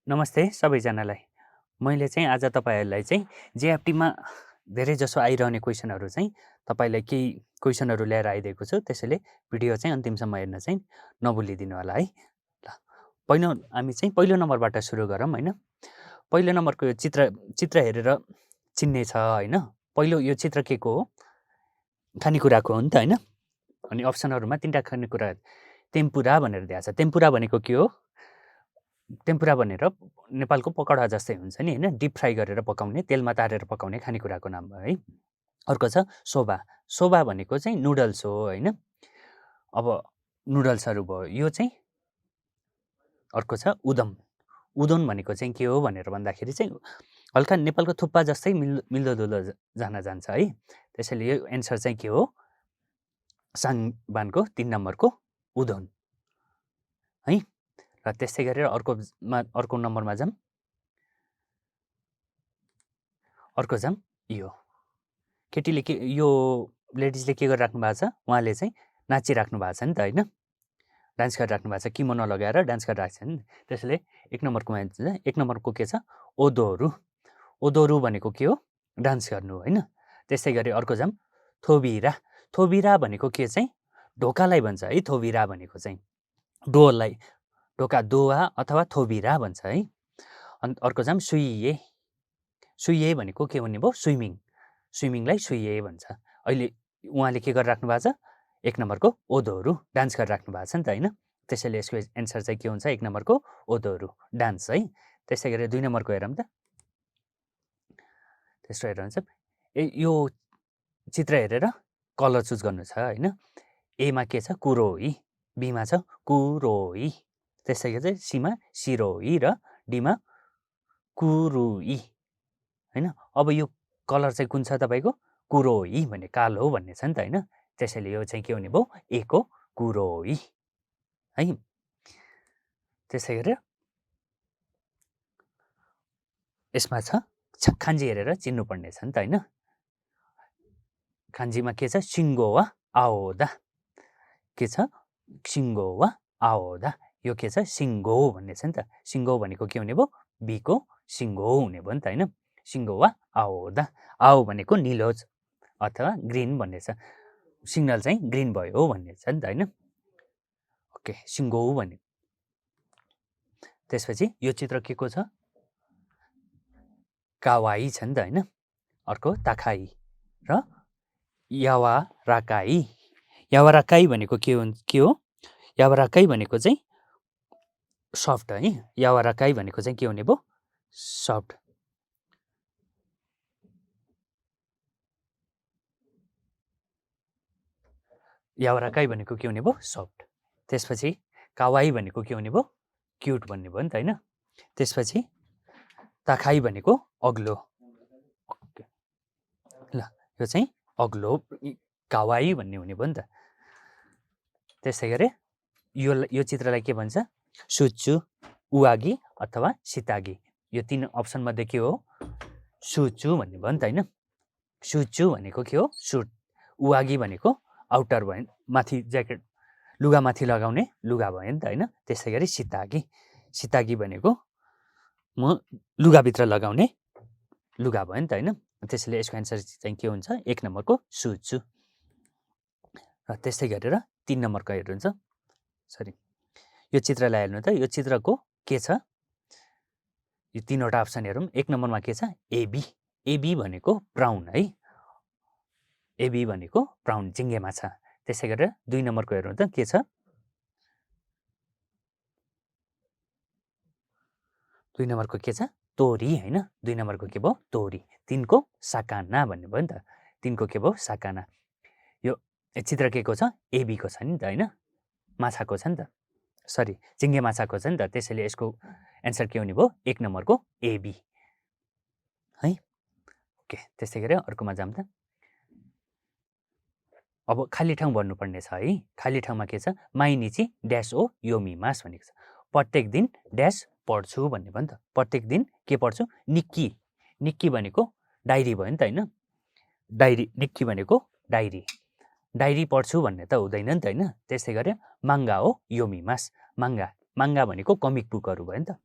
नमस्ते सबैजनालाई। मैले चाहिँ आज तपाईहरुलाई चाहिँ जेएफटीमा धेरै जसो आइरहने क्वेशनहरु चाहिँ तपाईलाई केही क्वेशनहरु ल्याएर आइदिएको छु। त्यसैले भिडियो चाहिँ अन्तिमसम्म हेर्न चाहिँ नभुलिदिनु होला है। ल हामी चाहिँ पहिलो नम्बरबाट सुरु गरौँ हैन। पहिलो नम्बरको यो चित्र हेरेर चिन्ने छ हैन। पहिलो यो चित्र केको हो? खानेकुराको हो नि त हैन। अनि अप्सनहरुमा तीनटा खानेकुरा टेम्पुरा भनेर दिएको छ। टेम्पुरा भनेको के हो? टेम्पुरा भनेर नेपालको पकौडा जस्तै हुन्छ नि हैन, डिप फ्राई गरेर पकाउने, तेलमा तारेर पकाउने खानेकुराको नाम हो है। अर्को छ सोबा। सोबा भनेको चाहिँ नुडल्स हो हैन। अब नुडल्सहरु भयो। यो चाहिँ अर्को छ उदम। उदोन भनेको चाहिँ के हो भनेर भन्दाखेरि चाहिँ हल्का नेपालको थुक्पा जस्तै मिल्दोजुल्दो जान जान्छ है। त्यसैले यो एन्सर चाहिँ के हो? साङबानको 3 नम्बरको उदोन है। र त्यसै गरेर अर्को नम्बरमा जाम। अर्को जाम यो केटीले के यो लेडिजले के गरिराख्नु भएको छ? उहाँले चाहिँ नाचिराख्नु भएको छ नि त हैन। डान्स गरिराख्नु भएको छ, किमोनो लगाएर डान्स गरिराख्छ नि। त्यसैले 1 नम्बरकोमा चाहिँ 1 नम्बरको के छ? ओदोरु। ओदोरु भनेको के हो? डान्स गर्नु हैन। त्यसै गरी अर्को जाम थोबिरा। थोबिरा भनेको के चाहिँ? ढोकालाई भन्छ है थोबिरा भनेको चाहिँ। डोलाई ढोका दोहा अथवा थोबिरा भन्छ है। अनि अर्को जाम सुइए। सुइए भनेको के भन्ने भयो? स्विमिङ। स्विमिङलाई सुइए भन्छ। अहिले उहाँले के गरिराख्नु भएको छ? 1 नम्बरको ओदोरु डान्स गरिराख्नु भएको छ नि त हैन। त्यसैले यसको एन्सर चाहिँ के हुन्छ? 1 नम्बरको ओदोरु डान्स है। त्यसै गरी 2 नम्बरको हेरौँ त। त्यसो हेरौँ चाहिँ यो चित्र हेरेर कलर चुज गर्नु छ हैन। ए मा के छ? कुरोई। बी मा छ कुरोई। त्यसै गरी चाहिँ सी मा सिरोई र डी मा कुरुई हैन। अब यो कलर चाहिँ कुन छ तपाईको? कुरोई भन्ने कालो भन्ने छ नि त हैन। त्यसैले यो चाहिँ के हुने भयो? ए को कुरोई है। त्यसै गरेर यसमा छ खान्जी हेरेर चिन्नु पर्ने छ नि त हैन। खान्जीमा के छ? सिङ्गो वा आओदा। के छ? सिङ्गो वा आओदा। यो के छ? सिङ्गो भन्ने छ नि त। सिङ्गो भनेको के हुने भयो? बी को सिङ्गो हुने भयो नि त हैन। सिङ्गो वा आओदा। आओ भनेको निलो अथवा ग्रीन भन्ने छ। सिग्नल चाहिँ ग्रीन भयो भन्ने छ नि त हैन। ओके, सिङ्गो भन्ने। त्यसपछि यो चित्र के को छ? कावाई छ नि त हैन। अर्को ताखाई र यावाराकाई। यावाराकाई भनेको के हो? यावाराकाई भनेको चाहिँ सफ्ट है। यावाराकाई भनेको चाहिँ के हुने भयो? सफ्ट। यावाराकाई भनेको के हुने भयो? सफ्ट। त्यसपछि कावाई भनेको के हुने भयो? क्युट भन्ने भयो नि त हैन। त्यसपछि ताखाई भनेको अग्लो। ल यो चाहिँ अग्लो कावाई भन्ने हुने भयो नि त। त्यसै गरी यो चित्रलाई के भन्छ? सुचु, उवागी अथवा सितागी। यो 3 अप्सन मध्ये के हो? सुचु भन्ने भयो नि त हैन। सुचु भनेको के हो? सुट। उवागी भनेको आउटर भयो, माथि ज्याकेट लुगा माथि लगाउने लुगा भयो नि त हैन। त्यसै गरी सितागी। सितागी भनेको लुगाभित्र लगाउने लुगा भयो नि त हैन। त्यसैले यसको एन्सर चाहिँ के हुन्छ? 1 नम्बरको सुचु। र त्यसै गरेर 3 नम्बरको हेर्नुहुन्छ। सरी, यो चित्रलाई हेर्नु त। यो चित्रको के छ? यो 3 वटा अप्सन हेरौँ। 1 नम्बरमा के छ? एबी। एबी भनेको ब्राउन है। एबी भनेको ब्राउन झिङ्गे माछा। त्यसै गरेर 2 नम्बरको हेर्नु त के छ? 2 नम्बरको के छ? तोरी हैन। 2 नम्बरको के भयो? तोरी। 3 को साकाना भन्ने भयो नि त। 3 को के भयो? साकाना। यो चित्र के को छ? एबी को छ नि त हैन। माछाको छ नि त। सरी, झिङ्गे माछाको छ नि त। त्यसैले यसको एन्सर के हुने भयो? 1 नम्बरको एबी है। ओके, त्यसै गरी अर्कोमा जाम त। अब खाली ठाउँ भन्नुपर्ने छ है। खाली ठाउँमा के छ? माइनिची ड्यास ओ योमिमास भनेको छ। प्रत्येक दिन ड्यास पढ्छु भन्ने भयो नि त। प्रत्येक दिन के पढ्छु? निक्की। निक्की भनेको डायरी भयो नि त हैन। डायरी, निक्की भनेको डायरी। डायरी पढ्छु भन्ने त हुँदैन नि त हैन। त्यसै गरी माङ्गा हो योमिमास। माङ्गा भनेको कमिक बुकहरु भयो नि त।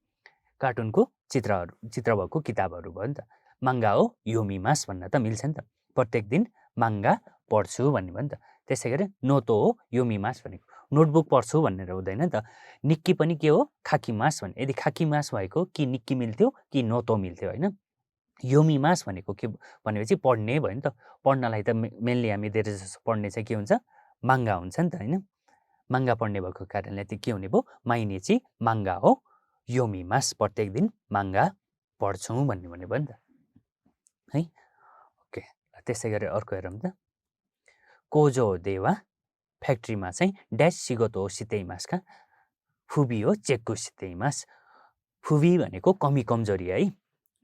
कार्टुनको चित्र भएको किताबहरू भयो नि त। माङ्गा हो योमिमास भन्न त मिल्छ नि त। प्रत्येक दिन माङ्गा पढ्छु भन्ने भयो नि त। त्यसै गरी नोतो हो योमिमास भनेको नोटबुक पढ्छु भनेर हुँदैन नि त। निक्की पनि के हो खाकीमास भन्ने। यदि खाकीमास भएको कि निक्की मिल्थ्यो कि नोतो मिल्थ्यो होइन। योमिमास भनेको के भनेपछि पढ्ने भयो नि त। पढ्नलाई त मेनली हामी धेरै जसो पढ्ने चाहिँ के हुन्छ माङ्गा हुन्छ नि त होइन। माङ्गा पढ्ने भएको कारणले त्यो के हुने भयो माइनेची माङ्गा हो योमिमास प्रत्येक दिन माङ्गा पढ्छौँ भन्ने भयो नि त है। ओके त्यसै गरी अर्को हेरौँ त। कोजो देवा फ्याक्ट्रीमा चाहिँ ड्यास सिगोतो सितेइमासका फुबी हो चेक्कु सितेइमास। फुबी भनेको कमी कमजोरी है।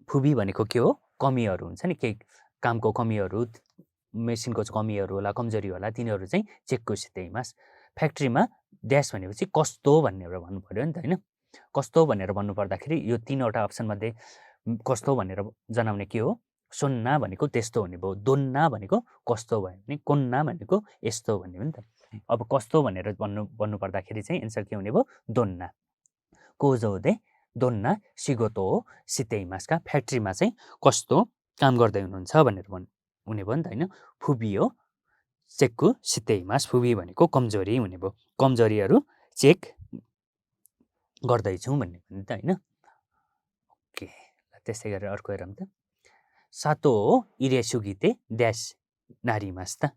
फुबी भनेको के हो कमीहरू हुन्छ नि केही कामको कमीहरू मेसिनको कमीहरू होला कमजोरी होला तिनीहरू चाहिँ चेक्कु सितेइमास। फ्याक्ट्रीमा ड्यास भनेपछि कस्तो भनेर भन्नु पर्यो नि त होइन। कस्तो भनेर भन्नुपर्दाखेरि यो 3वटा अप्सनमध्ये कस्तो भनेर जनाउने के हो सोन्ना भनेको त्यस्तो हुने भयो। दोन्ना भनेको कस्तो भयो भने कोन्ना भनेको यस्तो भन्ने हो नि त। अब कस्तो भनेर भन्नु पर्दाखेरि चाहिँ एन्सर के हुने भयो दोन्ना। कोजोदे दोन्ना सिगोतो हो सितेइमासका फ्याक्ट्रीमा चाहिँ कस्तो काम गर्दै हुनुहुन्छ भनेर हुने भयो नि त होइन। फुबी हो चेक्कु सितेइमास। फुबी भनेको कमजोरी हुने भयो। कमजोरीहरू चेक गर्दैछौँ भन्ने पनि त होइन। ओके त्यसै गरेर अर्को हेरौँ त। सातो हो इरेसुगिते ड्यास नारीमास त।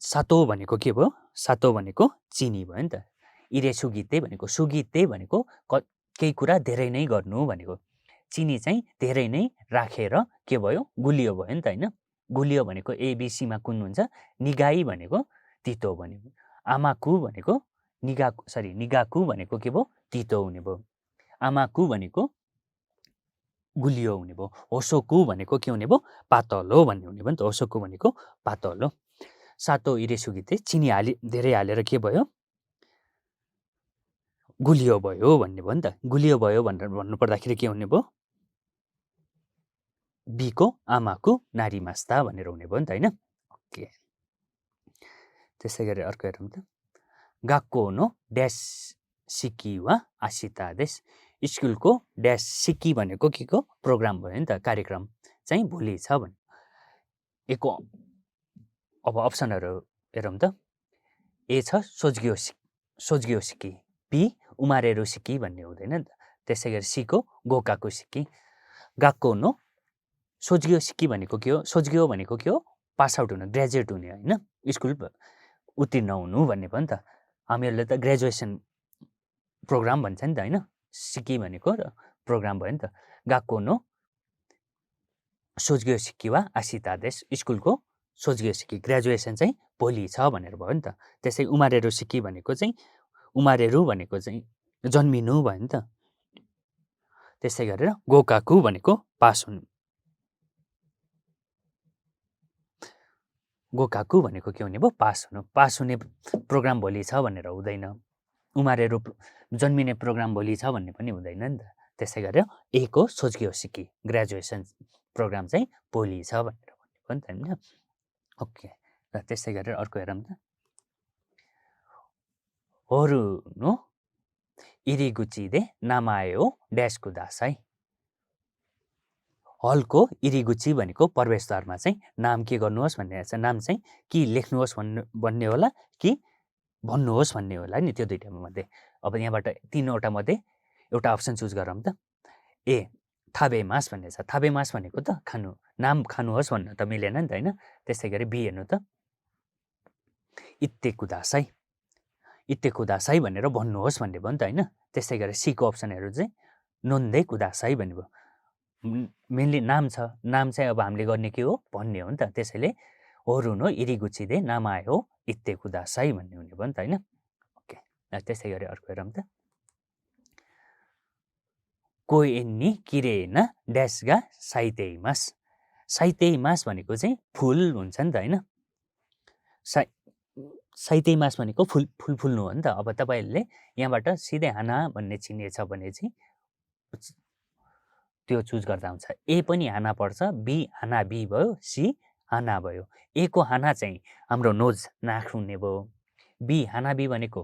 सातो भनेको के भयो सातो भनेको चिनी भयो नि त। इरेसुगिते भनेको सुगिते भनेको केही कुरा धेरै नै गर्नु भनेको। चिनी चाहिँ धेरै नै राखेर के भयो गुलियो भयो नि त होइन। गुलियो भनेको एबिसीमा कुन हुन्छ निगाई भनेको तितो भनेको। आमाकु भनेको निगाकु भनेको के भयो तितो हुने भयो। आमाकु भनेको गुलियो हुने भयो। होसोकु भनेको के हुने भयो पातलो भन्ने हुने भयो नि त। होसोकु भनेको पातलो। सातो इरेसुगिते चिनी धेरै हालेर के भयो गुलियो भयो भन्ने भयो नि त। गुलियो भयो भनेर भन्नुपर्दाखेरि के हुने भयो बीको आमाकु नारीमास्ता भनेर हुने भयो नि त होइन। ओके त्यसै गरी अर्को हेरौँ त। गाक्को नो ड्यास सिकी वा आसिता देश। स्कुलको ड्यास सिकी भनेको के को प्रोग्राम भयो नि त कार्यक्रम चाहिँ भोलि छ भने। एको अब अप्सनहरू हेरौँ त। ए छ सोज्गियो सिकी। बी उमारेरो सिकी भन्ने हुँदैन नि त। त्यसै गरी सीको गोकाकु सिकी। गाक्को नो सोज्गियो सिकी भनेको के हो सोज्गियो भनेको के हो पास आउट हुनु ग्रेजुएट हुने होइन स्कुल उत्तीर्ण हुनु भन्ने भयो नि त। हामीहरूले त ग्रेजुएसन प्रोग्राम भन्छ नि त होइन। सिकी भनेको प्रोग्राम भयो नि त। गाक्को नो सोज्गियो सिकी वा आसिता देश। स्कुलको सोज्गियो सिकी ग्रेजुएसन चाहिँ भोलि छ भनेर भयो नि त। त्यसै उमारेरो सिकी भनेको चाहिँ उमारेरू भनेको चाहिँ जन्मिनु भयो नि त। त्यसै गरेर गोकाकु भनेको पास हुनु। गोकाकु भनेको के हुने भयो पास हुनु। पास हुने प्रोग्राम भोलि छ भनेर हुँदैन। उमारेरू जन्मिने प्रोग्राम भोलि छ भन्ने पनि हुँदैन नि त। त्यसै गरेर एको सोज्गियो सिकी ग्रेजुएसन प्रोग्राम चाहिँ भोलि छ भनेर भन्ने पनि त होइन। ओके र त्यसै गरेर अर्को हेरौँ त। होरु नो इरिगुचीदे नामाए हो ड्यास कुदासाई। हलको इरिगुची भनेको प्रवेशद्वारमा चाहिँ नाम के गर्नुहोस् भन्ने छ। नाम चाहिँ कि लेख्नुहोस् भन्ने होला कि भन्नुहोस् भन्ने होला नि त्यो दुईटा मध्ये। अब यहाँबाट 3वटा मध्ये एउटा अप्सन चुज गरौँ त। ए थाबेमास भन्ने छ। थाबेमास भनेको त खानु नाम खानुहोस् भन्न त मिलेन नि त होइन। त्यसै गरी बी हेर्नु त इत्ते कुदासाई। इत्ते कुदासाई भनेर भन्नुहोस् भन्ने भयो नि त होइन। त्यसै गरी सीको अप्सनहरू चाहिँ नोन्दै कुदासाई भन्ने भयो। मेनली नाम छ। नाम चाहिँ अब हामीले गर्ने के हो भन्ने हो नि त। त्यसैले होरु नो इरिगुचीदे नामाए हो इत्ते कुदासाई भन्ने हुने भयो नि त होइन। ओके त्यसै गरी अर्को हेरौँ त। कोएन्नी किरेना ड्यासगा साइतेइमास। साइतेइमास भनेको चाहिँ फुल हुन्छ नि त होइन। साइतेइमास भनेको फुल्नु हो नि त। अब तपाईँहरूले यहाँबाट सिधै हाना भन्ने चिनिएछ भने चाहिँ त्यो चुज गर्दा हुन्छ। ए पनि हाना पर्छ बी हाना बी भयो सी हाना भयो। ए को हाना चाहिँ हाम्रो नोज नाक हुने भयो। बी हाना बी भनेको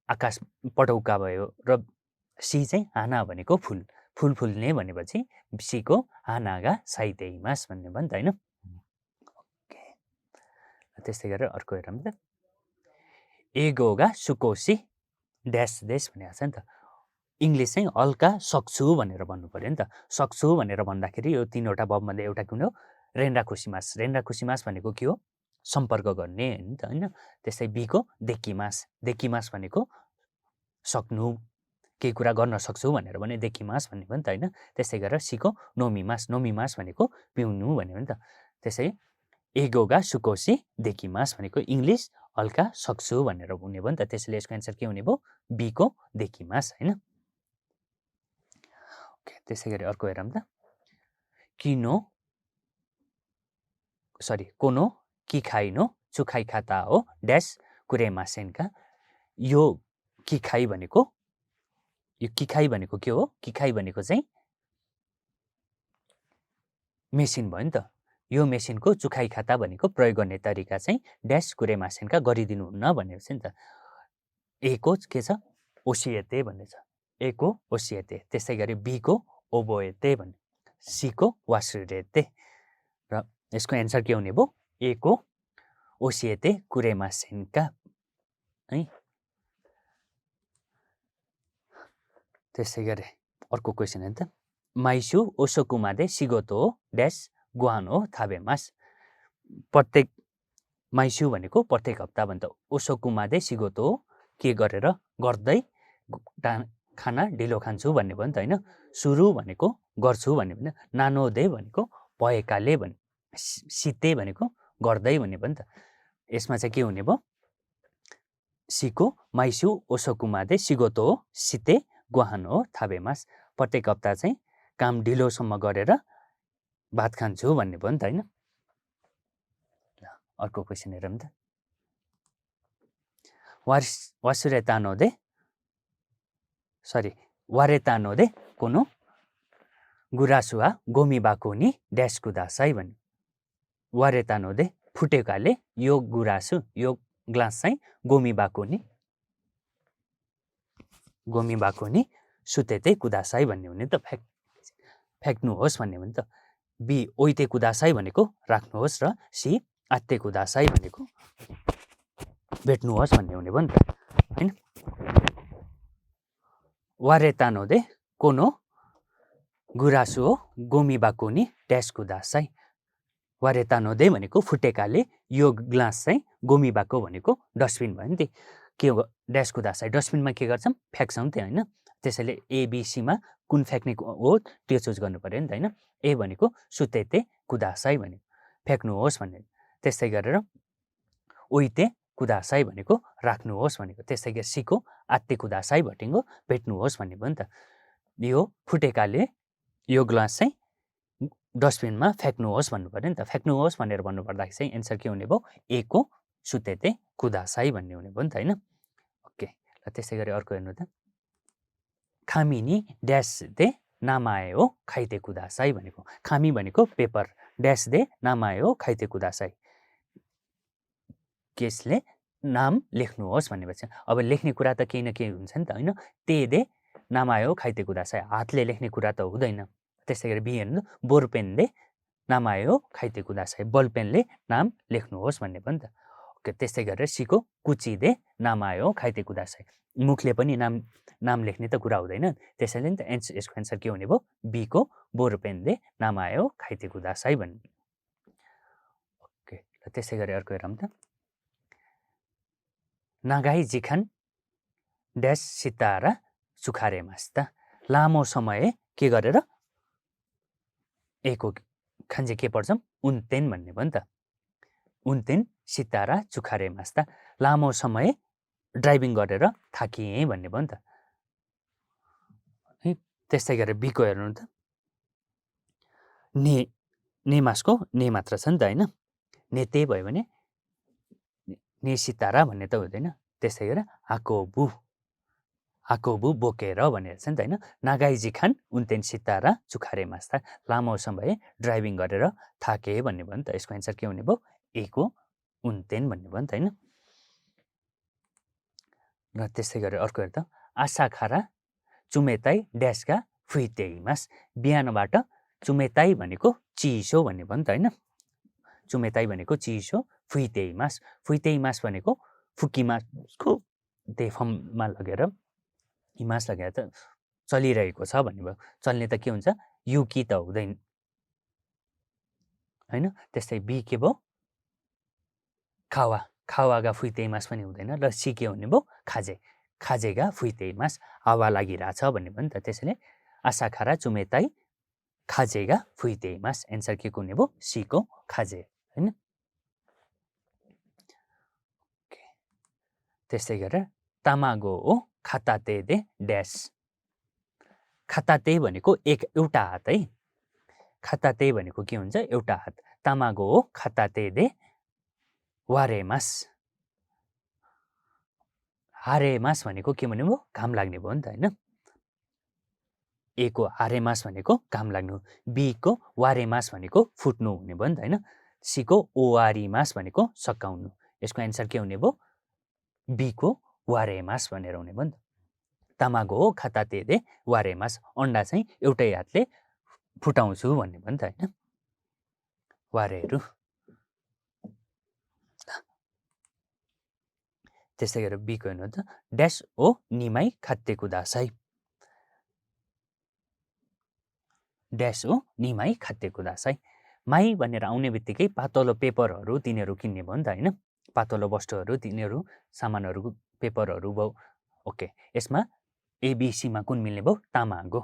आकाश पटौका भयो र सी चाहिँ हाना भनेको फुल फुल फुल्ने भनेपछि सीको हानागा साइतेइमास भन्ने भयो नि त होइन। त्यस्तै गरेर अर्को हेरौँ त एगोगा सुकोसी ड्यास देश भनेको छ नि त इङ्ग्लिस चाहिँ हल्का सक्छु भनेर भन्नु पऱ्यो नि त। सक्छु भनेर भन्दाखेरि यो तीनवटा बबमध्ये एउटा कुन हो रेन्डा खुसीमास। रेन्डा खुसीमास भनेको के हो सम्पर्क गर्ने होइन त होइन। त्यस्तै बीको देकिमास देकिमास भनेको सक्नु केही कुरा गर्न सक्छु भनेर भने देकिमास भन्ने भयो नि त होइन। त्यस्तै गरेर सीको नोमिमास नोमिमास भनेको पिउनु भन्ने हो नि त। त्यसै एगोगा सुकोसी देकिमास भनेको इङ्ग्लिस हल्का सक्छु भनेर हुने भयो नि त। त्यसैले यसको एन्सर के हुने भयो बीको देकिमास होइन। त्यसै गरी अर्को हेरौँ त कोनो किखाइनो चुखाइ खाता हो ड्यास कुरेमासेनका। यो किखाइ भनेको के हो किखाइ भनेको चाहिँ मेसिन भयो नि त। यो मेसिनको चुखाइ खाता भनेको प्रयोग गर्ने तरिका चाहिँ ड्यास कुरेमासेनका गरिदिनुहुन्न भनेको छ नि त। एको के छ ओसिएते भन्ने छ एको ओसिएते। त्यस्तै गरी बीको ओबोएते भन्ने सीको वासुरेते र यसको एन्सर के हुने भयो एको ओसिएते कुरेमासेनका है। त्यसै गरी अर्को क्वेसन हेर्नु त माइसु ओसोकुमादे सिगोतो ड्यास गुहानो थाबेमास। प्रत्येक माइसु भनेको प्रत्येक हप्ता भन्छ ओसोकुमादे सिगोतो के गरेर गर्दै खाना ढिलो खान्छु भन्ने भयो नि त होइन। सुरु भनेको गर्छु भन्ने भने नानो दे भनेको भएकाले भन्ने सिते भनेको गर्दै भन्ने भयो नि त। यसमा चाहिँ के हुने भयो सीको माइसु ओसोकुमादे सिगोतो सिते गुहानो थाबेमास। प्रत्येक हप्ता चाहिँ काम ढिलोसम्म गरेर भात खान्छु भन्ने भयो नि त होइन। अर्को क्वेसन हेरौँ त वारेतानोदे कोनो गुरासुवा गोमी बाको नि ड्यास कुदासाई भन्ने। वारेतानोदे फुटेकाले यो गुरासु यो ग्लास चाहिँ गोमी बाको नि सुतेते कुदासाई भन्ने हुने त फ्याँक्नुहोस् भन्ने हो नि त। बी ओइते कुदासाई भनेको राख्नुहोस् र सी आत्ते कुदासाई भनेको भेट्नुहोस् भन्ने हुने भयो नि त होइन। वारेतानोदे कोनो गुरासु हो गोमी बाको नि ड्यास कुदासाई। वारेतानोदे भनेको फुटेकाले यो ग्लास चाहिँ गोमी बाको भनेको डस्टबिन भयो नि त। के हो ड्यास कुदासाई डस्टबिनमा के गर्छौँ फ्याँक्छौँ त्यो होइन। त्यसैले एबिसीमा कुन फ्याँक्ने हो त्यो चुज गर्नु पऱ्यो नि त होइन। ए भनेको सुतेते कुदासाई भनेको फ्याँक्नुहोस् भन्ने। त्यस्तै गरेर ओइते कुदासाई भनेको राख्नुहोस् भनेको। त्यस्तै गरी सीको आत्ते कुदासाई भटिङ्गो भेट्नुहोस् भन्ने भयो नि त। यो फुटेकाले यो ग्लास चाहिँ डस्टबिनमा फ्याँक्नुहोस् भन्नु पऱ्यो नि त। फ्याँक्नुहोस् भनेर भन्नुपर्दाखेरि चाहिँ एन्सर के हुने भयो एको सुतेते कुदासाई भन्ने हुने भयो नि त होइन। ओके ल त्यसै गरी अर्को हेर्नु त खामिनी ड्यास दे नामाए हो खाइते कुदासाई भनेको। खामी भनेको पेपर ड्यास दे नामाए हो खाइते कुदासाई केसले नाम लेख्नुहोस् भन्ने भन्छ। अब लेख्ने कुरा त केही न केही हुन्छ नि त होइन। ते दे नामाए हो खाइते कुदासाई हातले लेख्ने कुरा त हुँदैन। त्यस्तै गरी बी हेर्नु बोलपेन दे नामाए हो खाइते कुदासाई बलपेनले नाम लेख्नुहोस् भन्ने भयो नि त। ओके त्यस्तै गरेर सीको कुची दे नामाए हो खाइते कुदासाई मुखले पनि नाम लेख्ने त कुरा हुँदैन। त्यसैले नि त यसको एन्सर के हुने भयो बीको बोलपेन दे नामाए हो खाइते कुदासाई भन्ने। ओके ल त्यसै गरी अर्को हेरौँ त नागाई जिखान ड्यास सितारा सुखारे मास्ता। लामो समय के गरेर एको खान्जे के पर्छौँ उन्तेन भन्ने भयो नि त। उन्तेन सितारा चुखारे मास्ता लामो समय ड्राइभिङ गरेर थाकिएँ भन्ने भयो नि त। त्यस्तै गरेर बीको हेर्नु त ने मासको ने मात्र छ नि त होइन। नेते भयो भने ने सितारा भन्ने त हुँदैन। त्यस्तै गरेर हाकोबु बोकेर भनेर छ नि त होइन। नागाइजी खान उन्तेन सितारा चुखारे मास्ता लामो समय ड्राइभिङ गरेर थाके भन्ने भयो नि त। यसको एन्सर के हुने भयो एको उन्तेन भन्ने भयो नि त होइन। र त्यस्तै गरेर अर्को हेर्दा आशा खारा चुमेताई ड्यासगा फुइतेइमास बिहानबाट चुमेताई भनेको चिसो भन्ने भयो नि त होइन चुमेताई भनेको चिसो फुइतेइमास फुइतेइमास भनेको फुकिमासको देफममा लगेर हिमास लगेर त चलिरहेको छ भन्ने भयो चल्ने त के हुन्छ युकी त हुँदैन होइन त्यस्तै बी के भयो खावा खावागा फुइतेइमास पनि हुँदैन र सी के हुने भयो खाजे खाजेगा फुइतेइमास हावा लागिरहेछ भन्ने भयो नि त त्यसैले आसाखारा चुमेताई खाजेगा फुइतेइमास एन्सर के को हुने भयो सीको खाजे होइन त्यस्तै गरेर तामागो ओ खाताते दे ड्यास खाताते भनेको एउटा हात है खाताते भनेको के हुन्छ एउटा हात तामागो ओ खाताते दे वारेमास हारेमास भनेको के भन्नु भयो घाम लाग्ने भयो नि त होइन ए को हारेमास भनेको घाम लाग्नु बी को वारेमास भनेको फुट्नु हुने भयो नि त होइन सी को ओवारिमास भनेको सकाउनु यसको एन्सर के हुने भयो बी को वारेमास भनेर हुने भयो नि त तामागो हो खाताते दे वारेमास अन्डा चाहिँ एउटै हातले फुटाउँछु भन्ने भयो नि त होइन वारेहरू त्यस्तै गरेर बीको हेर्नु त ड्यास ओ निमाई खाते कुदासाई ड्यास ओ निमाई खाते कुदासाई माई भनेर आउने बित्तिकै पातलो पेपरहरू तिनीहरू किन्ने भयो नि त होइन पातलो वस्तुहरू तिनीहरू सामानहरूको पेपरहरू भयो ओके यसमा एबिसीमा कुन मिल्ने भयो तामागो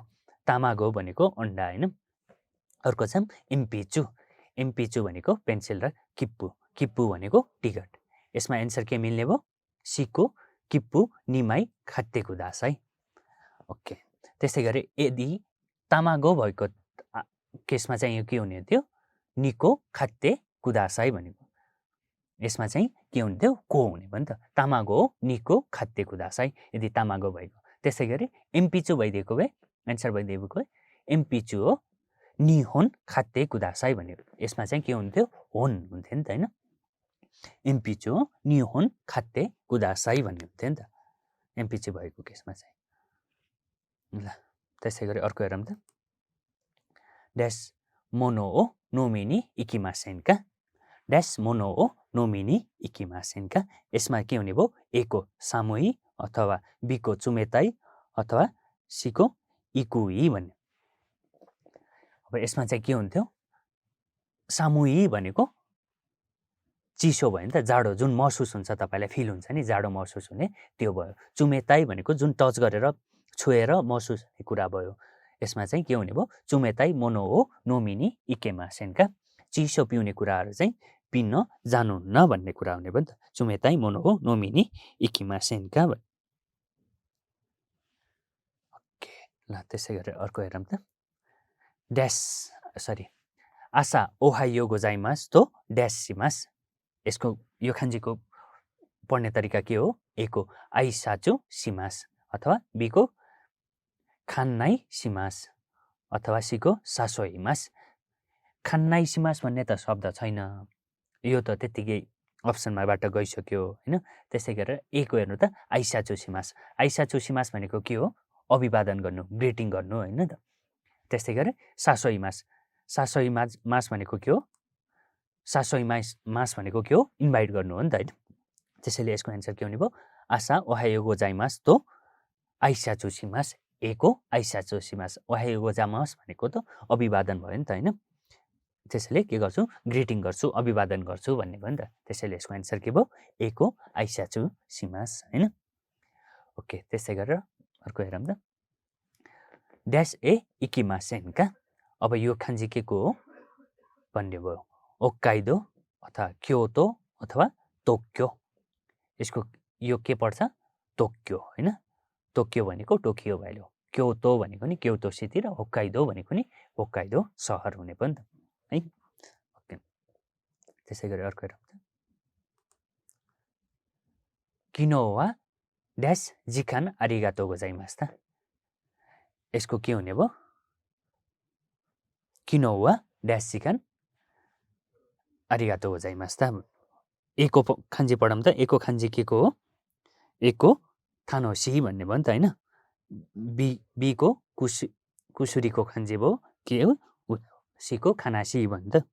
तामागो भनेको अन्डा होइन अर्को छ एम्पिचु एम्पिचु भनेको पेन्सिल र किप्पु किप्पु भनेको टिकट यसमा एन्सर के मिल्ने भयो सीको किप्पु निमाई खाते कुदासाई ओके त्यस्तै गरी यदि तामागो भएको केसमा चाहिँ यो के हुने थियो निको खाते कुदासाई भनेको यसमा चाहिँ के हुन्थ्यो को हुने भयो नि त तामागो निको खाते कुदासाई यदि तामागो भएको त्यसै गरी एम्पिचु भइदिएको भए एन्सर भइदिएको भए एम्पिचु हो निहोन खाते कुदासाई भन्यो यसमा चाहिँ के हुन्थ्यो होन हुन्थ्यो नि त होइन एम्पिचु हो निहोन खाते कुदासाई भन्ने हुन्थ्यो नि त एम्पिचु भएको केसमा चाहिँ ल त्यसै गरी अर्को हेरौँ त ड्यास मोनो ओ नोमिनी इकिमासेनका ड्यास मोनो ओ नोमिनी इकिमासेनका यसमा के हुने भयो ए को सामुई अथवा बी को चुमेताई अथवा सी को इकुई भन्ने अब यसमा चाहिँ के हुन्थ्यो सामुई भनेको चिसो भयो नि त जाडो जुन महसुस हुन्छ तपाईँलाई फिल हुन्छ नि जाडो महसुस हुने त्यो भयो चुमेताई भनेको जुन टच गरेर छुएर महसुस हुने कुरा भयो यसमा चाहिँ के हुने भयो चुमेताई मोनो हो नोमिनी इकेमासेनका चिसो पिउने कुराहरू चाहिँ पिन्न जानुहुन्न भन्ने कुरा हुने भयो नि त चुमेताई मोनो हो नोमिनी इकिमासेनका ओके ल त्यसै गरेर अर्को हेरौँ त ड्यास सरी आशा ओहायो गोजाइमास तो ड्यास सिमास यसको यो खान्जीको पढ्ने तरिका के हो ए को आइसाचो सिमास अथवा बी को खान्नाई सिमास अथवा सी को सासोइमास खान्नाई सिमास भन्ने त शब्द छैन यो त त्यत्तिकै अप्सनमाबाट गइसक्यो होइन त्यसै गरेर ए को हेर्नु त आइसाचो सिमास भनेको के हो अभिवादन गर्नु ग्रिटिङ गर्नु होइन त त्यस्तै गरेर सासोइ मास भनेको के हो सासोइ मास भनेको के हो इन्भाइट गर्नु हो नि त होइन त्यसैले यसको एन्सर के हुने भयो आशा ओहायो गोजाइमास तो आइसाचो सिमास ए को आइसाचो सिमास ओहायो गोजाइमास भनेको त अभिवादन भयो नि त होइन त्यसैले के गर्छु ग्रिटिङ गर्छु अभिवादन गर्छु भन्ने भयो नि त त्यसैले यसको एन्सर के भयो ए को आइसाचो सिमास होइन ओके त्यसै गरेर अर्को हेरौँ त ड्यास ए इकिमासेनका अब यो खान्जी के को हो भन्ने भयो होक्काइडो अथवा क्योतो अथवा टोक्यो यसको यो के पर्छ टोक्यो होइन टोक्यो भनेको टोकियो भ्याल्यु क्योतो भनेको नि क्योतो सिटी र होक्काइडो भनेको नि होक्काइडो सहर हुने पनि त है ओके त्यसै गरी अर्को हेरौँ त किनोवा ड्यास जिखान आरिगातो गोजाइमास त यसको के हुने भयो किनोवा ड्यास जिखान आरिगातो गोजाइमास त एको खान्जी पढौँ त एको खान्जी के को हो एको थानोसी भन्ने भयो नि त होइन बीको कुसुरीको खञ्जे भयो के हो सीको खानासी भन्नु त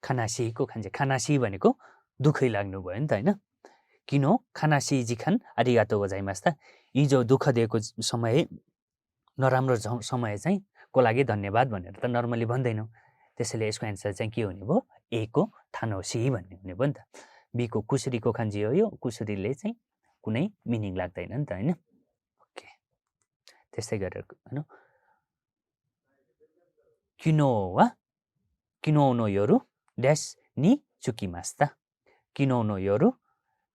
खानासीको खञ्जे खानासी भनेको दुःखै लाग्नु भयो नि त होइन किन खानासी जिखान आरिगातो गोजाइमास त हिजो दुःख दिएको समय नराम्रो समय चाहिँ को लागि धन्यवाद भनेर त नर्मली भन्दैनौँ त्यसैले यसको एन्सर चाहिँ के हुने भयो एको थानोसी भन्ने हुने भयो नि त बीको कुसुरीको खञ्जी हो यो कुसुरीले चाहिँ कुनै मिनिङ लाग्दैन नि त होइन ओके त्यस्तै गरेर होइन किनोनो योरु ड्यास नि चुकिमास्ता किनोनो योरु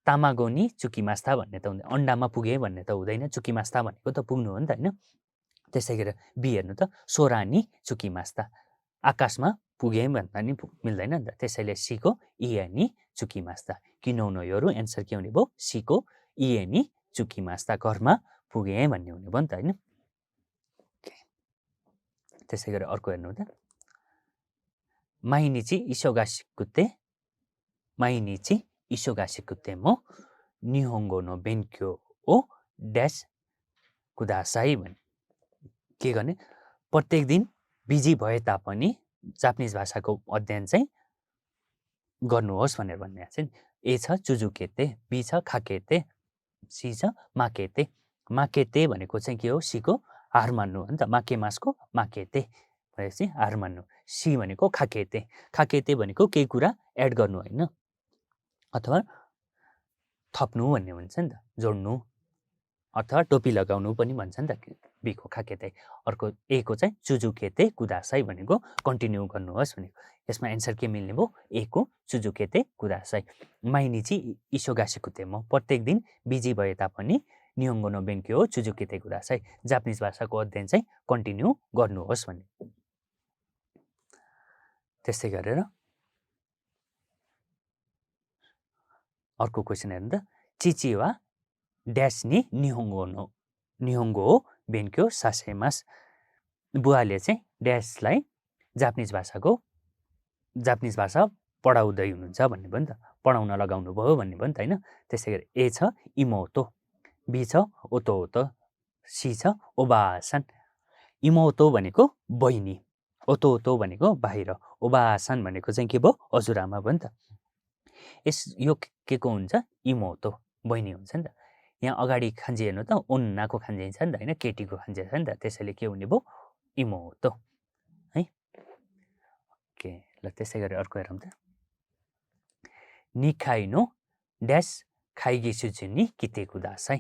तामागो नि चुकिमास्ता भन्ने त हुँदैन अन्डामा पुगे भन्ने त हुँदैन चुकिमास्ता भनेको त पुग्नु हो नि त होइन त्यसै गरेर बी हेर्नु त सोरा नि चुकिमास्ता आकाशमा पुगे भन्दा नि मिल्दैन नि त त्यसैले सीको इए नि चुकिमास्ता किनौनो योरु एन्सर के हुने भयो सीको इए नि चुकिमास्ता घरमा पुगे भन्ने हुने भयो नि त होइन त्यसै गरेर अर्को हेर्नु त माइनिची इसोगासिकुते मो निहोङ्गो नो बेन्क्यो ओ ड्यास कुदासाई भने के गर्ने प्रत्येक दिन बिजी भए तापनि जापानिज भाषाको अध्ययन चाहिँ गर्नुहोस् भनेर भन्ने छ नि ए छ चुजुकेते बी छ खाकेते सी छ माकेते माकेते भनेको चाहिँ के हो सीको हार मान्नु हो नि त माकेमासको माकेते भनेपछि हार मान्नु सी भनेको खाकेते खाकेते भनेको केही कुरा एड गर्नु होइन अथवा थप्नु भन्ने हुन्छ नि त जोड्नु अथवा टोपी लगाउनु पनि भन्छ नि त बीको खाकेते अर्को एको चाहिँ चुजुकेते कुदासाई भनेको कन्टिन्यू गर्नुहोस् भनेको यसमा एन्सर के मिल्ने भयो एको चुजुकेते कुदासाई माइनिची इसोगासिकुते म प्रत्येक दिन बिजी भए तापनि निहोङ्गो नो बेन्क्यो हो चुजुकेते कुदासाई जापानिज भाषाको अध्ययन चाहिँ कन्टिन्यू गर्नुहोस् भन्ने त्यस्तै गरेर अर्को क्वेसन हेर्नु त चिची वा ड्यास नि निहोङ्गो हो बेन्क्यो सासेमास बुवाले चाहिँ ड्यासलाई जापानिज भाषा पढाउँदै हुनुहुन्छ भन्ने भयो नि त पढाउन लगाउनु भयो भन्ने भयो नि त होइन त्यसै गरी ए छ इमोतो बी छ ओतो सी छ ओबासान इमोतो भनेको बहिनी ओतो भनेको बाहिर ओबासान भनेको चाहिँ के भयो हजुरआमा भयो नि त यो के को हुन्छ इमोतो बहिनी हुन्छ नि त यहाँ अगाडि खान्जे हेर्नु त ओन्नाको खान्जे छ नि त होइन केटीको खान्जे छ नि त त्यसैले के हुने भयो इमोतो है ओके ल त्यसै गरी अर्को हेरौँ त निखाइनो ड्यास खाइगिसुचु नि किते कुदासाई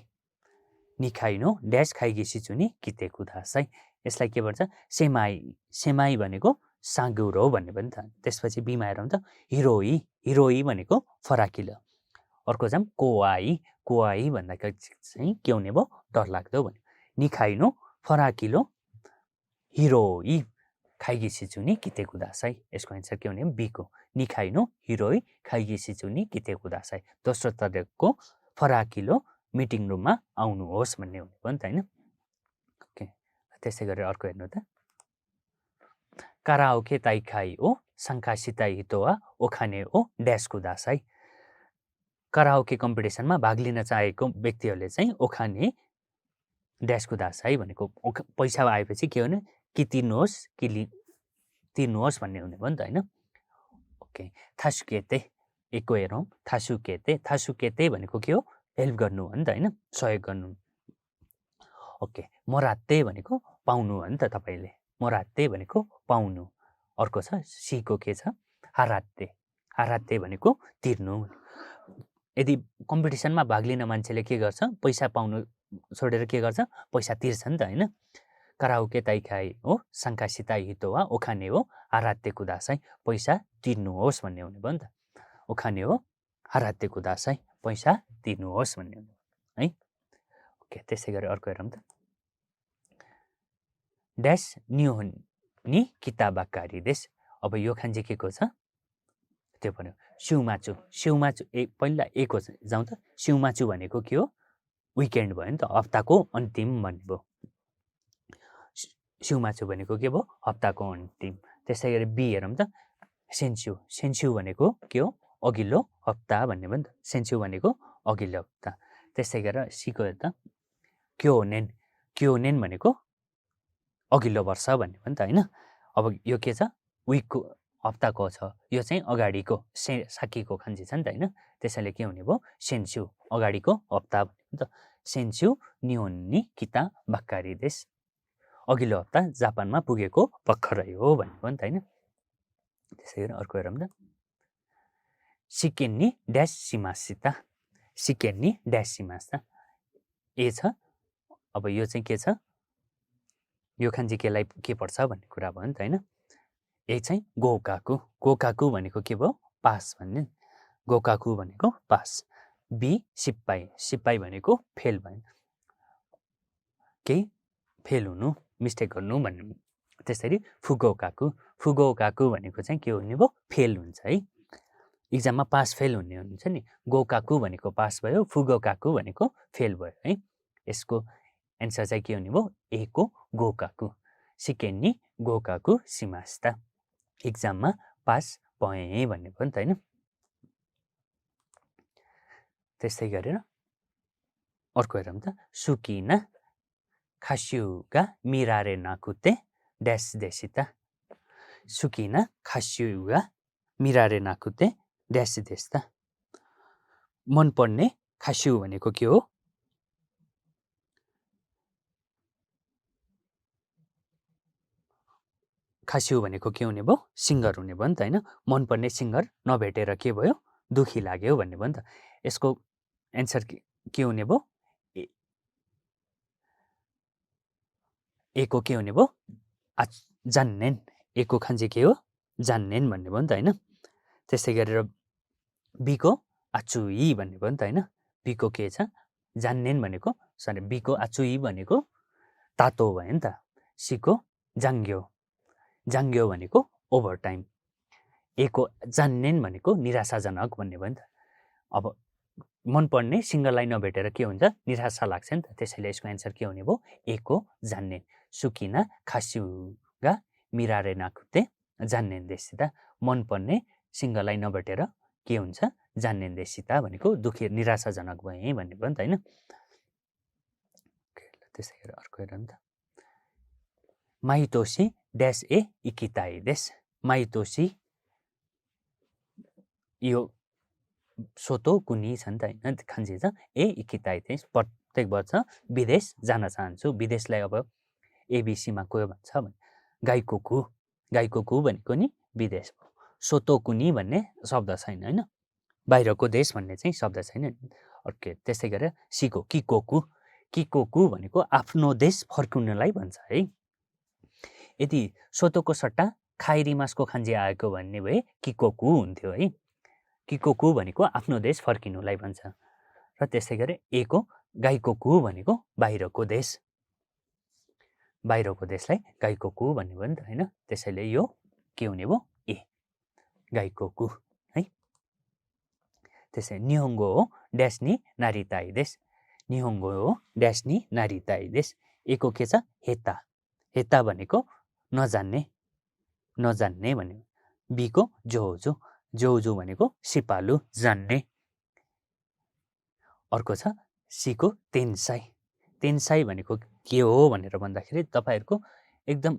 निखाइनो ड्यास खाइगिसुचु नि किते कुदासाई यसलाई के भन्छ सेमाई भनेको साँगुरो भन्ने पनि त त्यसपछि बीमा हेरौँ त हिरोई भनेको फराकिलो अर्को चाहिँ कोवाई भन्दाखेरि चाहिँ के हुने भयो डरलाग्दो भन्यो निखाइनो फराकिलो हिरोई खाइगिसिचु नि किते कुदासाई यसको एन्सर के हुने बीको निखाइनो हिरोई खाइगिसिचु नि किते कुदासाई दोस्रो तरिकाको फराकिलो मिटिङ रुममा आउनुहोस् भन्ने हुने भयो नि त होइन ओके त्यसै गरेर अर्को हेर्नु त काराओके ताइखाई ओ सङ्कासिताई हितोवा ओखाने ओ ड्यास कुदासाई कराओके कम्पिटिसनमा भाग लिन चाहेको व्यक्तिहरूले चाहिँ ओखाने ड्यास कुदासाई भनेको पैसा आएपछि के भने कि तिर्नुहोस् भन्ने हुने भयो नि त होइन ओके थासुकेते एको हेरौँ थासुकेते भनेको के हो हेल्प गर्नु हो नि त होइन सहयोग गर्नु ओके मोराते भनेको पाउनु हो नि त तपाईँले मोराते भनेको पाउनु अर्को छ सीको के छ हाराते भनेको तिर्नु यदि कम्पिटिसनमा भाग लिन मान्छेले के गर्छ पैसा पाउनु छोडेर के गर्छ पैसा तिर्छ नि त होइन कराओके ताइखाई हो सङ्कासिताई हितो वा ओखाने हो हाराते कुदासाई पैसा तिर्नुहोस् भन्ने हुने भयो नि त ओखाने हो हाराते कुदासाई पैसा तिर्नुहोस् भन्ने हुने है ओके त्यसै गरी अर्को हेरौँ त ड्यास नि किताबाकारी देश अब यो खान्जे के को छ त्यो भन्यो सिउमाचु पहिला एको जाउँ त सिउमाचु भनेको के हो विकेन्ड भयो नि त हप्ताको अन्तिम भन्ने भयो सिउमाचु भनेको के भयो हप्ताको अन्तिम त्यसै गरी बी हेरौँ त सेन्स्यु भनेको के हो अघिल्लो हप्ता भन्ने भयो नि त सेन्स्यु भनेको अघिल्लो हप्ता त्यसै गरेर सीको हेर्दा क्योनेन भनेको अघिल्लो वर्ष भन्ने हो नि त होइन। अब यो के छ विकको हप्ताको छ, यो चाहिँ अगाडिको साकीको खान्जी छ नि त होइन। त्यसैले के हुने भयो सेन्स्यु अगाडिको हप्ता भन्ने हो नि त। सेन्स्यु निहोन्नी किता बाक्कारी देश, अघिल्लो हप्ता जापानमा पुगेको भर्खरै हो भन्ने हो नि त होइन। त्यसै गरी अर्को हेरौँ त सिकेन्नी ड्यास सिमासिता, सिकेन्नी ड्यास सिमासिता ए छ। अब यो चाहिँ के छ, यो खान्जी केलाई के पर्छ भन्ने कुरा भयो नि त होइन। ए चाहिँ गोकाकु भनेको के भयो पास भन्ने, गोकाकु भनेको पास। बी सिपाई भनेको फेल भयो, केही फेल हुनु मिस्टेक गर्नु भन्ने। त्यसरी फुगोकाकु भनेको चाहिँ के हुने भयो फेल हुन्छ है, इक्जाममा पास फेल हुने हुन्छ नि। गोकाकु भनेको पास भयो, फुगोकाकु भनेको फेल भयो है। यसको एन्सर चाहिँ के हुने भयो ए को गोकाकु, सिकेन्नी गोकाकु सिमास्ता, इक्जाममा पास भएँ भन्ने भयो नि त होइन। त्यस्तै गरेर अर्को हेरौँ त सुकिना खास्युगा मिरारे नाकुते ड्यास देशिता, सुकिना खास्युगा मिरारे नाकुते ड्यास देशिता। मनपर्ने खास्यु भनेको के हो, खास्यु भनेको के हुने भयो सिङ्गर हुने भयो नि त होइन। मनपर्ने सिङ्गर नभेटेर के भयो दुखी लाग्यो भन्ने भयो नि त। यसको एन्सर के हुने भयो एको के हुने भयो जान्नेन, एको खान्जी के हो जान्नेन भन्ने भयो नि त होइन। त्यसै गरेर बीको आचुई भन्ने भयो नि त होइन। बीको के छ जान्नेन भनेको सरी बीको आचुई भनेको तातो भयो नि त। सीको जाङ्ग्यो भनेको ओभर टाइम, एको जान्नेन भनेको निराशाजनक भन्ने भयो नि त। अब मनपर्ने सिङ्गरलाई नभेटेर के हुन्छ निराशा लाग्छ नि त। त्यसैले यसको एन्सर के हुने भयो एको जान्नेन, सुकिना खास्युगा मिरारे नाकुते जान्नेन देशिता। मनपर्ने सिङ्गरलाई नभेटेर के हुन्छ जान्नेन देशिता भनेको दुखी निराशाजनक भएँ भन्ने भयो नि त होइन। त्यसै गरेर अर्को हेरौँ त माइतोसी ड्यास ए इकिताई देश, माइतोसी यो सोतो कुनी छ नि त होइन खान्जी छ। ए इकिताई देश प्रत्येक वर्ष विदेश जान चाहन्छु, विदेशलाई अब एबिसीमा को भन्छ भने गाइकोकु भनेको नि विदेश, सोतो कुनी भन्ने शब्द छैन होइन, बाहिरको देश भन्ने चाहिँ शब्द छैन। अर्को त्यसै गरेर सीको किकोकु भनेको आफ्नो देश फर्किनुलाई भन्छ है। यदि सोतोको सट्टा खाइरिमासको खान्जी आएको भन्ने भए किकोकु हुन्थ्यो है। किकोकु भनेको आफ्नो देश फर्किनुलाई भन्छ। र त्यसै गरी एको गाइकोकु भनेको बाहिरको देश, बाहिरको देशलाई गाइकोकु भन्ने भयो नि त होइन। त्यसैले यो के हुने भयो ए गाइकोकु है। त्यसै निहोङ्गो हो ड्यास्नी नारिताई देश, निहोङ्गो हो ड्यास्नी नारिताई देश। एको के छ हेता भनेको नजान्ने भन्ने। बीको जोजो भनेको सिपालु जान्ने। अर्को छ सीको तेन्साई भनेको के हो भनेर भन्दाखेरि तपाईँहरूको एकदम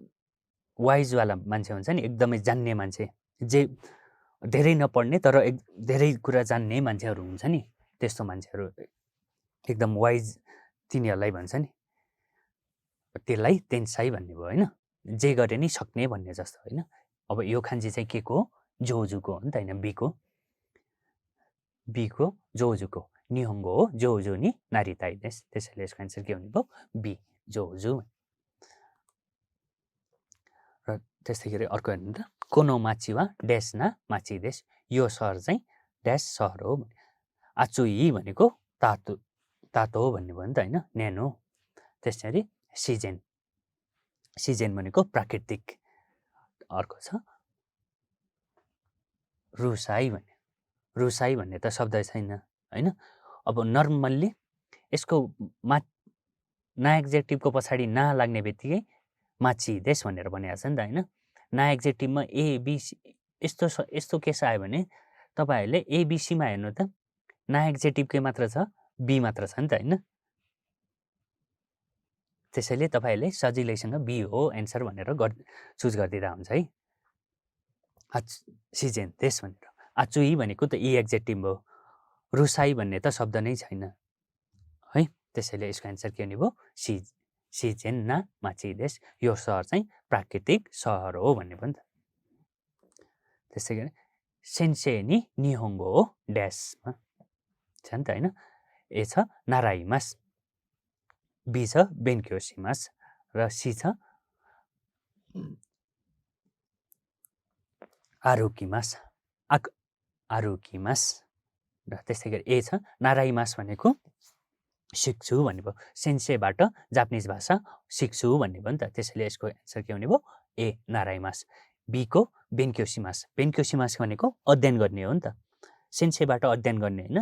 वाइजवाला मान्छे हुन्छ नि, एकदमै जान्ने मान्छे, जे धेरै नपढ्ने तर धेरै कुरा जान्ने मान्छेहरू हुन्छ नि, त्यस्तो मान्छेहरू एकदम वाइज तिनीहरूलाई भन्छ नि, त्यसलाई तेन्साई भन्ने भयो होइन। जे गरे नि सक्ने भन्ने जस्तो होइन। अब यो खान्जी चाहिँ के को हो जोजुको हो नि त होइन, बीको जोजुको। निहोङ्गो हो जोजो नि नारिताई देश, त्यसैले यसको एन्सर के हुने भयो बी जोजु। र त्यस्तै गरी अर्को हेर्नु त कोनो माची वा ड्यास ना माची देश, यो सहर चाहिँ ड्यास सहर हो। आचुई भनेको तातो हो भन्ने भयो नि त होइन, न्यानो। त्यसरी सिजेन भनेको प्राकृतिक। अर्को छ रुसाई भन्ने त शब्द छैन होइन। अब नर्मल्ली यसको ना एक्जेक्टिभको पछाडि ना लाग्ने बित्तिकै माची देश भनेर भनिएको छ नि त होइन। ना एक्जेक्टिभमा एबिसी यस्तो केस आयो भने तपाईँहरूले एबिसीमा हेर्नु त ना एक्जेक्टिभकै मात्र छ, बी मात्र छ नि त होइन। त्यसैले तपाईँहरूले सजिलैसँग बी हो एन्सर भनेर चुज गरिदिँदा हुन्छ है। सिजेन देश भनेर आचुई भनेको त इ एक्जेक्टिभ हो, रुसाई भन्ने त शब्द नै छैन है। त्यसैले यसको एन्सर के हुने भयो सिजेन ना माची देश, यो सहर चाहिँ प्राकृतिक सहर हो भन्ने भयो नि त। त्यसै गरी सेन्से नि निहोङ्गो हो ड्यासमा छ नि त होइन। ए छ नाराइमास, बी छ बेन्क्योसिमास र सी छ आरुकिमास आरुकिमास र त्यसै गरी ए छ नाराइमास भनेको सिक्छु भन्ने भयो, सेन्सेबाट जापानिज भाषा सिक्छु भन्ने भयो नि त। त्यसैले यसको एन्सर के हुने भयो ए नाराइमास। बीको बेन्क्योसिमास, बेन्क्योसिमास भनेको अध्ययन गर्ने हो नि त, सेन्सेबाट अध्ययन गर्ने होइन,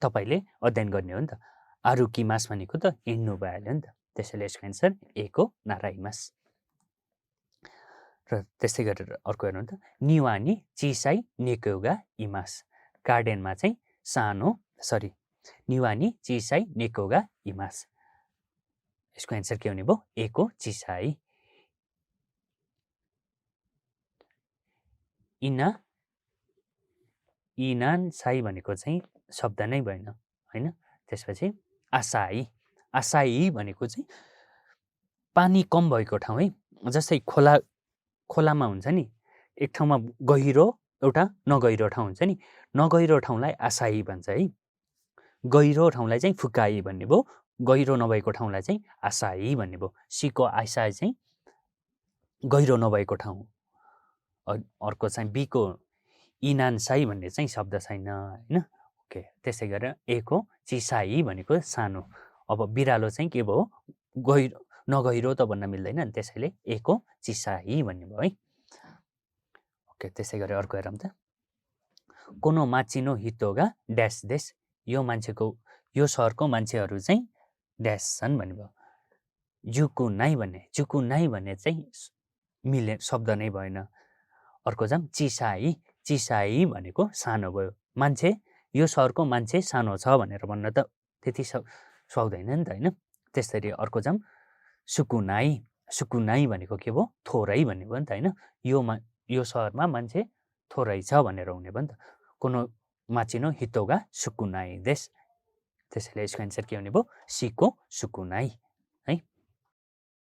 तपाईँले अध्ययन गर्ने हो नि त। आरुकिमास भनेको त हिँड्नु भइहाल्यो नि त। त्यसैले यसको एन्सर ए को नाराइमास। र त्यसै गरेर अर्को हेर्नु त निवानी चिसाई नेकोगा इमास, गार्डनमा चाहिँ सानो निवानी चिसाई नेकोगा इमास, यसको एन्सर के हुने भयो ए को चिसाई। इनान साई भनेको चाहिँ शब्द नै भएन होइन। त्यसपछि आसाई, आसाई भनेको चाहिँ पानी कम भएको ठाउँ है, जस्तै खोलामा हुन्छ नि, एक ठाउँमा गहिरो एउटा नगहिरो ठाउँ हुन्छ नि, नगहिरो ठाउँलाई आसाई भन्छ है, गहिरो ठाउँलाई चाहिँ फुकाई भन्ने भयो, गहिरो नभएको ठाउँलाई चाहिँ आसाई भन्ने भयो। सीको आसाई चाहिँ गहिरो नभएको ठाउँ। अर्को चाहिँ बीको इनानसाई भन्ने चाहिँ शब्द छैन होइन। ओके, त्यसै गरेर ए को चिसाई भनेको सानो। अब बिरालो चाहिँ के भयो गहिरो नगहिरो त भन्न मिल्दैन, त्यसैले ए को चिसाई भन्ने भयो है। ओके, त्यसै गरेर अर्को हेरौँ त कोनो माचिनो हितोगा ड्यास देश, यो सहरको मान्छेहरू चाहिँ ड्यास छन् भन्ने भयो। जुकुनाई भन्ने चाहिँ मिले शब्द नै भएन। अर्को जाम चिसाई, चिसाई भनेको सानो भयो, मान्छे यो सहरको मान्छे सानो छ भनेर भन्न त त्यति सुहाउँदैन नि त होइन। त्यसरी अर्को जाम सुकुनाई, सुकुनाई भनेको के भयो थोरै भन्ने भयो नि त होइन। यो सहरमा मान्छे थोरै छ भनेर हुने भयो नि त। कोनो माचिनो हितोगा सुकुनाई देश, त्यसैले यसको एन्सर के हुने भयो सीको सुकुनाई।